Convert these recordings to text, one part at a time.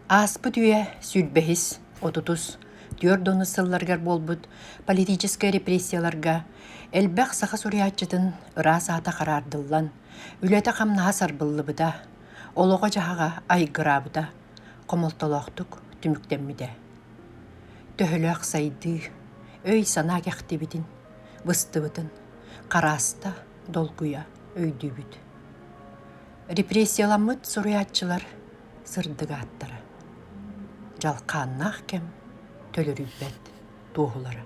Ааспыт үйэ сүүрбэһис, отутус, түөрт уонус сылларыгар буолбут политическай репрессияларга элбэх саха суруйааччытын ыраас аата хараардыллан, үлэтэ-хамнаһа сарбыллыбыта, олоҕо-дьаһаҕа айгыраабыта хомолтолоохтук түмүктэммитэ. Төһөлөөх сайдыы, өй-санаа кэхтибитин, быстыбытын харааста, долгуйа өйдүүбүт. Репрессияламмыт суруйааччылар сырдык ааттара, дьалхааннаах кэм төлөрүйбэт туоһулара.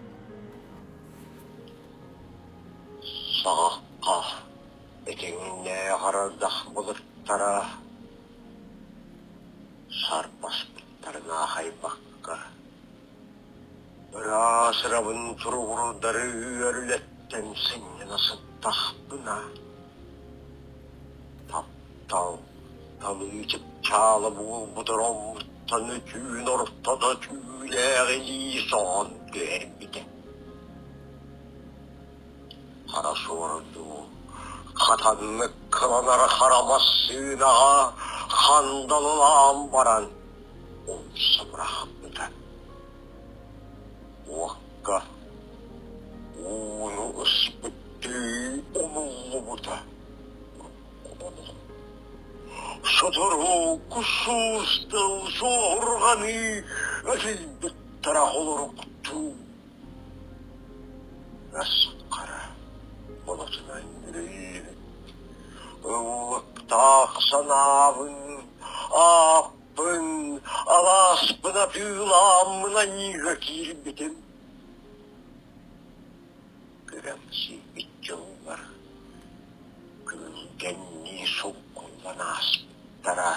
Саҕахха этиҥнээх арардах былыттара сарбаспыттарын аахайбакка, ыраас ырабын туругурдары ыар үлэттэн сынньана сыттахпына, таптал талыы чыпчаала буолбут ороммуттан түүн ортото түүлээх илии соһон түһэрбитэ. Хара суордуу хатаннык кыланар хара массыынаҕа хандалылаан баран умса бырахпыта. Уокка ууну ыспыттыы умуллубута. Сотору кусуустал суоһурҕаныы ытыйбыттара холоруктуу Хара болотунан бүрүллүбүт ыллыктаах санаабын ааппын алааспын атыылааммын аньыыга киирбитим күрэҥсийбит дьыллар күрүлгэннии суккуллан ааспыттара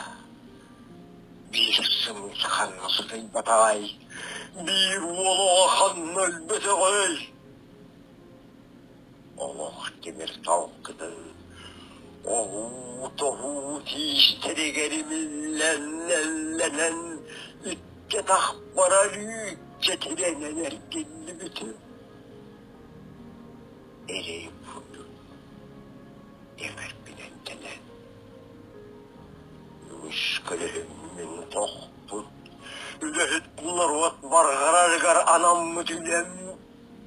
Биир сымыыт ханна сытыйбатаҕай, биир уол оҕо ханна өлбөтөҕөй? Олох тимир талкытын оһуу-тоһуу тиистэригэр имиллэн нэллэнэн икки атахпар арыычча тирэнэн эргиллибитим. Эрэй курдук эҥэрбинэн тэнэн Үгүс көлөһүммүн тохпут, үлэһит норуот барҕарарыгар анаммыт үлэм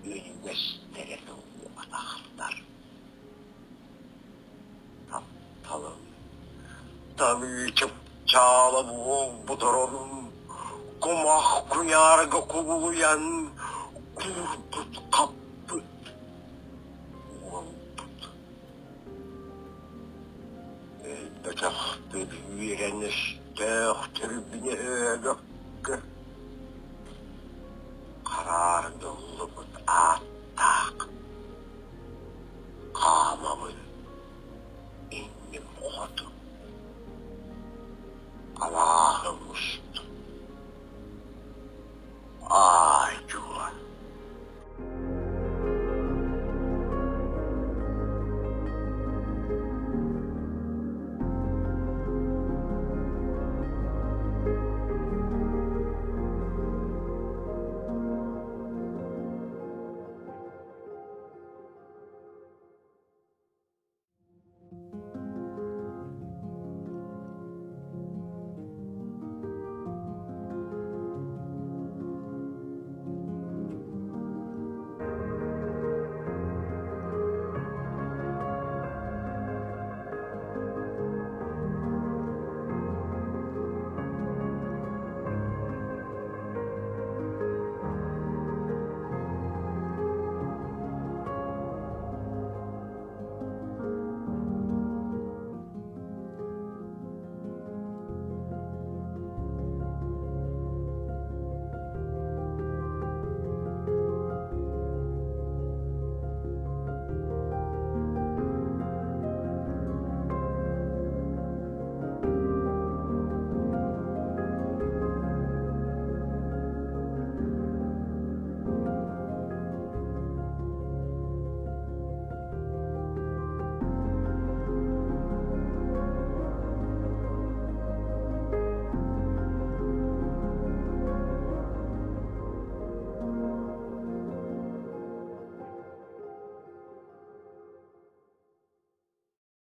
үнүгэстэрэ тыллыбатахтар. Тапталым, талыы чыпчаала буолбут оронум кумах куйаарга кубулуйан куурбут-хаппыт уолбут. Өлбөтөхпүт үөрэн өстөөх түрбүнэ өөбөккө.